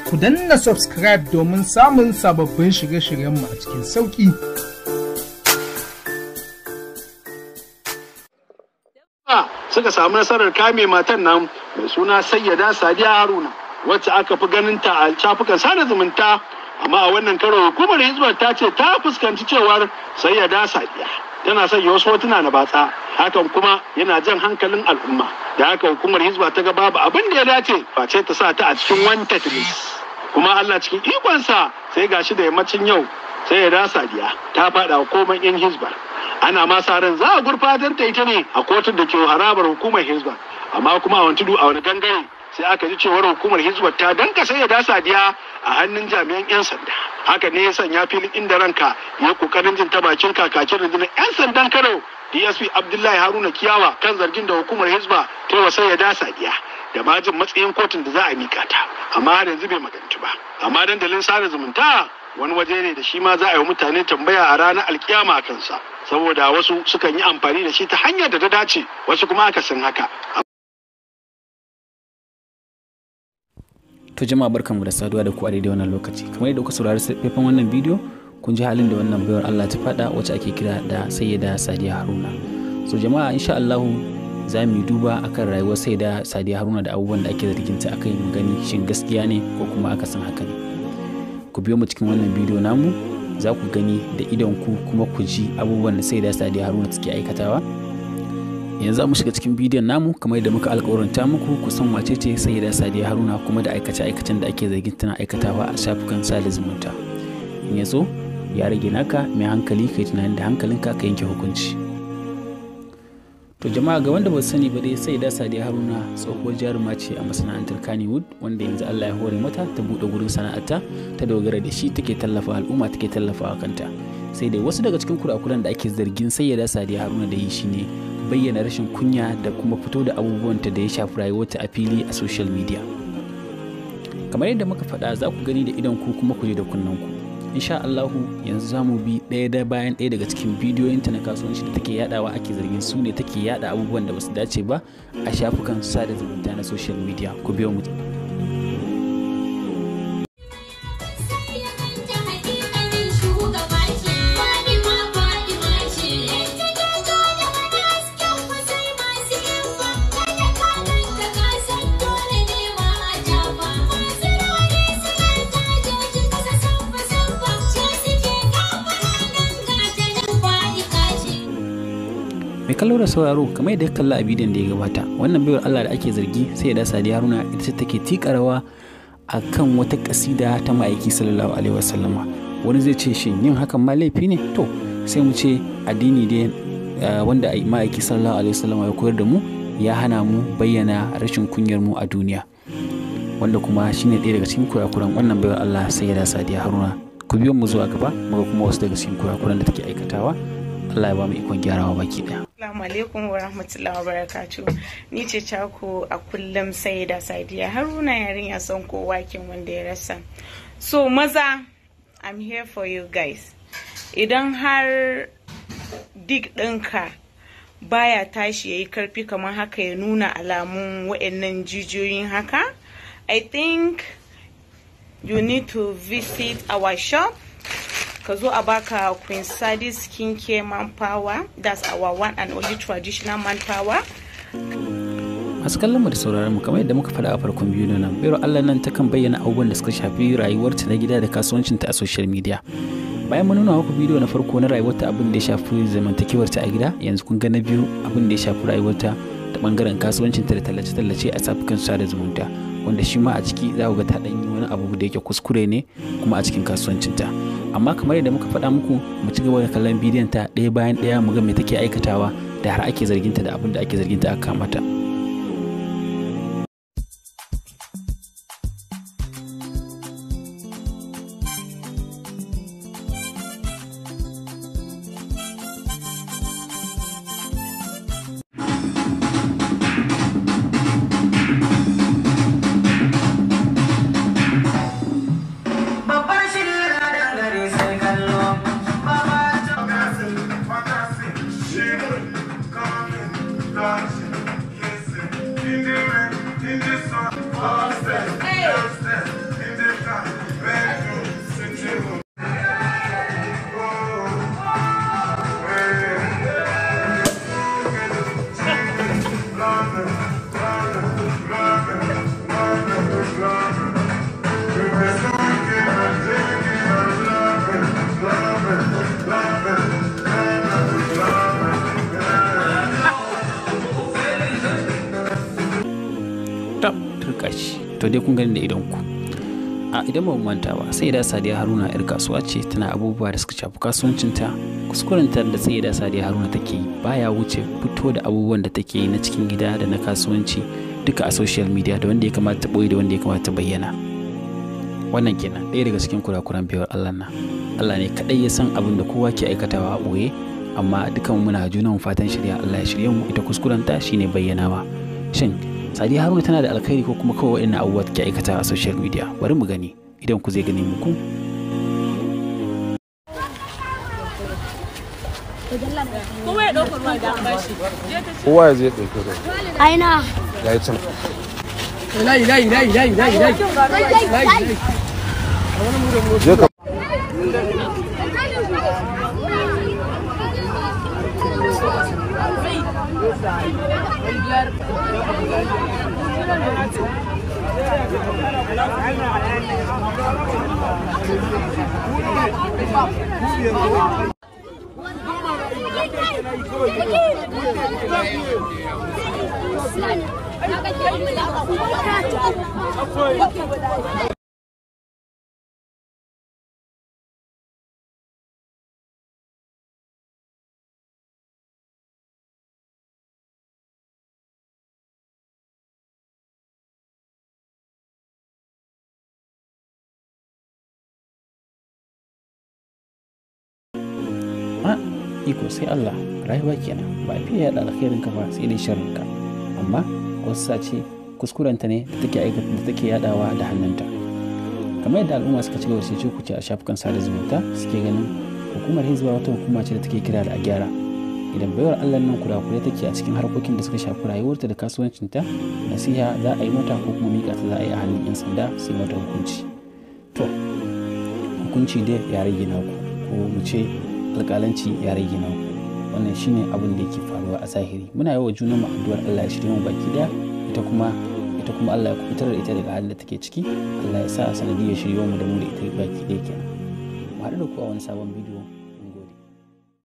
Ku danna subscribe domin samun sababbin shirye-shiryenmu a cikin sauƙi. Suka samu nasarar kame matan nan mai suna Sayyada Sadiya Haruna, wacce aka fi ganin ta a shafukan sada zumunta. Amma a wannan karo hukumar Hizbar ta ce ta fuskanci cewar Sayyada Sadiya tana sanya wasu hotuna na batsa, hakan kuma yana jan hankalin al'umma. Da haka hukumar Hizba ta ga babu abin da ya dace face ta sa ta a cikin wanted list. Kuma Allah cikin ikonsa sai gashi da yammacin yau Sayyada Sadiya ta faɗa komai yan Hizbar. Ana ma sa ran za a gurfanar da ita ne a kotun da ke harabar hukumar Hizba. Amma kuma a wani tudu a wani gangare sai aka ji cewar hukumar Hizba ta danka Sayyada Sadiya a hannun jami'an 'yan sanda. Haka ne ya sanya filin inda ranka ya kokarin jin ta bakin kakakin rundunar 'yan sandan Kano DSP Abdullahi Haruna Kiyawa kan zargin da hukumar Hizba ta yi wa Sayyada Sadiya da ma jin matsayin kotun da za a mika ta. Amma har yanzu bai magantu ba. Amma dandalin sada zumunta wani waje ne da shi ma za a yi mutane tambaya a ranar alkiyama a kansa, saboda wasu sukan yi amfani da shi ta hanyar da ta dace, wasu kuma akasin haka. To jama'a, barkanmu da saduwa da ku a daidai wannan lokaci. Kamar yadda kuka saurari faifan wannan bidiyo, kun ji halin da wannan baiwar Allah ta fada, wacce ake kira da Sayyida Sadiya Haruna. So jama'a, insha Allah za mu yi duba akan rayuwar Sayyida Sadiya Haruna da abubuwan da ake zargin ta akai, mu gani shin gaskiya ne ko kuma akasin haka ne. Ku biyo mu cikin wannan bidiyo namu, za ku gani da idon ku kuma ku ji abubuwan da Sayyida Sadiya Haruna take aikatawa. Yanzu mu shiga cikin bidiyon namu kamar yadda muka alƙawaranta muku, ku san wace ce Sayyida Sadiya Haruna kuma da aikace-aikacen da ake zargin tana aikatawa a shafukan sada zumunta. In ya so ya rage naka, mai hankali kai tunanin da hankalinka ka yanke hukunci. To jama'a, ga wanda ba su sani ba dai, Sayyida Sadiya Haruna tsohuwar jaruma ce a masana'antar Kannywood, wanda yanzu Allah ya hore mata ta buɗe gurin sana'arta ta dogara da shi, take tallafa al'umma, take tallafawa kanta. Sai dai wasu daga cikin kurakuran da ake zargin Sayyida Sadiya Haruna da yi shine bayyana rashin kunya da kuma fito da abubuwanta da ya shafi rayuwarta a fili a social media. Kamar yadda muka faɗa, za ku gani da idon ku kuma ku je da kunnen ku. Insha Allahu yanzu za mu bi ɗaya da bayan ɗaya daga cikin bidiyoyinta na kasuwanci da take yadawa, ake zargin su ne take yada abubuwan da basu dace ba a shafukan sada zumunta na social media. Ku biyo mu. Mai kallo da sauraro, kamar yadda ya kalla a bidiyon da ya gabata, wannan baiwar Allah da ake zargi, Sayyida Sadiya Haruna, ita ce take tika rawa a kan wata kasida ta ma'aiki sallallahu alaihi wasallama. Wani zai ce, shin yin hakan ma laifi ne? To sai mu ce addini dai wanda ma'aiki sallallahu alaihi wasallama ya koyar da mu ya hana mu bayyana rashin kunyar mu a duniya, wanda kuma shine ɗaya daga cikin kurakuran wannan baiwar Allah Sayyida Sadiya Haruna. Ku biyo mu zuwa gaba muga kuma wasu daga cikin kurakuran da take aikatawa. Allah ya ba mu ikon gyarawa baki daya. Assalamu alaikum wa rahmatullahi wa barakatuh. Ni ce Chako a kullum, Sayyida Sadiya Haruna, yarinya son kowa kin wanda ya rasa. So maza, I'm here for you guys. Idan har dick ɗinka baya tashi yayi karfi kamar haka, ya nuna alamun wa'annan jijiyoyin haka, I think you need to visit our shop. Ka zo a baka Queen Sadi Skincare Manpower. That's our one and only traditional manpower. Masu kallon mu da sauraron mu, kamar yadda muka faɗa a farkon bidiyo nan, baiwar Allah nan takan bayyana abubuwan da suka shafi rayuwarta na gida da kasuwancinta a social media. Bayan mun nuna muku bidiyo na farko na rayuwarta, abin da ya shafi zamantakewarta a gida, yanzu kun ga na biyu, abin da ya shafi rayuwarta ta bangaren kasuwancinta da tallace-tallace a shafukan sada zumunta, wanda shi ma a ciki za ku ga ta ɗan yi wani abu da yake kuskure ne kuma a cikin kasuwancinta. Amma kamar yadda muka faɗa muku, mu ci gaba da kallon bidiyon ta ɗaya bayan ɗaya, mu ga me take aikatawa da har ake zarginta da abin da ake zarginta aka kamata. Babbar shirya dangare sai kallo. Baba. Dancing, shivering, coming, dancing, kissing, in the rain, in the sun, upstairs, downstairs, in the To dai kun gani da idon ku. A idan ba mu manta ba, Sayyida Sadiya Haruna yar kasuwa ce, tana abubuwa da suka shafi kasuwancinta. Kuskurenta da Sayyida Sadiya Haruna take yi baya wuce fito da abubuwan da take yi na cikin gida da na kasuwanci duka a social media, da wanda ya kamata ta ɓoye da wanda ya kamata ta bayyana. Wannan kenan ɗaya daga cikin kurakuran baiwar Allah na. Allah ne kaɗai ya san abin da kowa ke aikatawa a ɓoye, amma dukan muna junan fatan shirya, Allah ya shirye mu. Ita kuskurenta shine bayyanawa. Shin Sadiya Haruna tana da alkhairi ko kuma kawai waɗannan abubuwa take aikata a social media? Bari mu gani idan ku zai gane muku. Kowa ya zai ɗauki ruwa. Aina. Ya yi can. Layi, layi, layi, layi, layi, layi. Layi. Je ka. A iko sai Allah, rayuwa kenan, ba a fiye yaɗa alkhairin ka ba sai dai sharrin ka. Amma wasu sace kuskurenta ne da take aikata da take yadawa da hannunta. Kamar yadda al'umma suka ci gaba da cece kuce a shafukan sada zumunta, suke ganin hukumar Hizba wata hukuma ce da take kira da a gyara. Idan baiwar Allah nan kurakurai take a cikin harkokin da suka shafi rayuwarta da kasuwancinta, nasiha za a yi mata ko kuma miƙa ta za a yi a hannun 'yan sanda su yi mata hukunci. To hukunci dai ya rage naku, ko mu ce alƙalanci ya rage naku. Wannan shine abin da yake faruwa a zahiri. Muna yi wa junanmu addu'ar Allah ya shirye mu baki daya, ita kuma Allah ya kubutar da ita daga halin da take ciki. Allah ya sa sanadiyar shirye mu da mu da ita baki daya kenan. Mu haɗu da ku a wani sabon bidiyo.